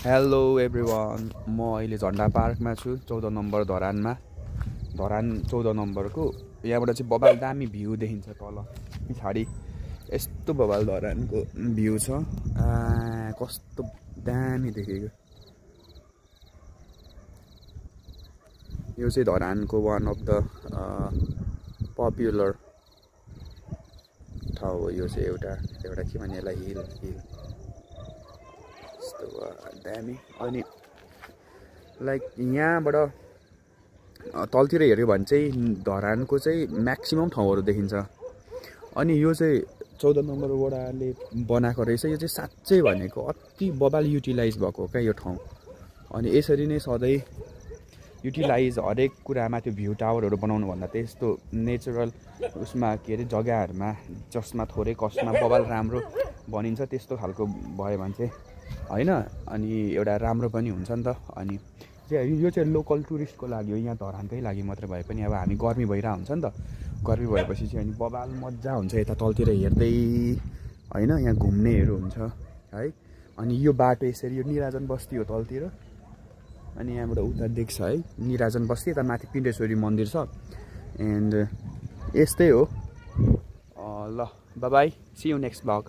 Hello everyone, म अहिले झन्डा पार्कमा छु 14 नम्बर धरानमा। धरान 14 नम्बरको यहाँबाट चाहिँ बबाल दामी भ्यू देखिन्छ। तल पछाडि यस्तो बबाल धरानको भ्यू छ। कस्तो दामी देखेको। यो चाहिँ धरानको वान अफ द पपुलर ठाउँ हो। यो चाहिँ एउटा के भने यसलाई हिल दामी। अनि लाइक यहाँबाट तलतिर हेऱ्यो भने चाहिँ धरानको चाहिँ म्याक्सिमम ठाउँहरू देखिन्छ। अनि यो चाहिँ 14 नम्बर वडाले बनाएको रहेछ। यो चाहिँ साँच्चै भनेको अति बबाल युटिलाइज भएको हो क्या यो ठाउँ। अनि यसरी नै सधैँ युटिलाइज हरेक कुरामा त्यो भ्यू टावरहरू बनाउनु भन्दा चाहिँ यस्तो नेचुरल उसमा के अरे जग्गाहरूमा जसमा थोरै कस्टमा बबाल राम्रो बनिन्छ त्यस्तो खालको भयो भने चाहिँ होइन। अनि एउटा राम्रो पनि हुन्छ नि त। अनि यो चाहिँ लोकल टुरिस्टको लागि हो, यहाँ धरानकै लागि मात्र भए पनि अब हामी गर्मी भइरहेको हुन्छ नि त। गर्मी भएपछि चाहिँ अनि बबाल मजा हुन्छ यता तलतिर हेर्दै होइन। यहाँ घुम्नेहरू हुन्छ है। अनि यो बाटो यसरी यो निराजन बस्ती हो तलतिर। अनि यहाँबाट उता देख्छ है निराजन बस्ती। यता माथि पिण्डेश्वरी मन्दिर छ। एन्ड यस्तै हो। ल bye, see you next blog.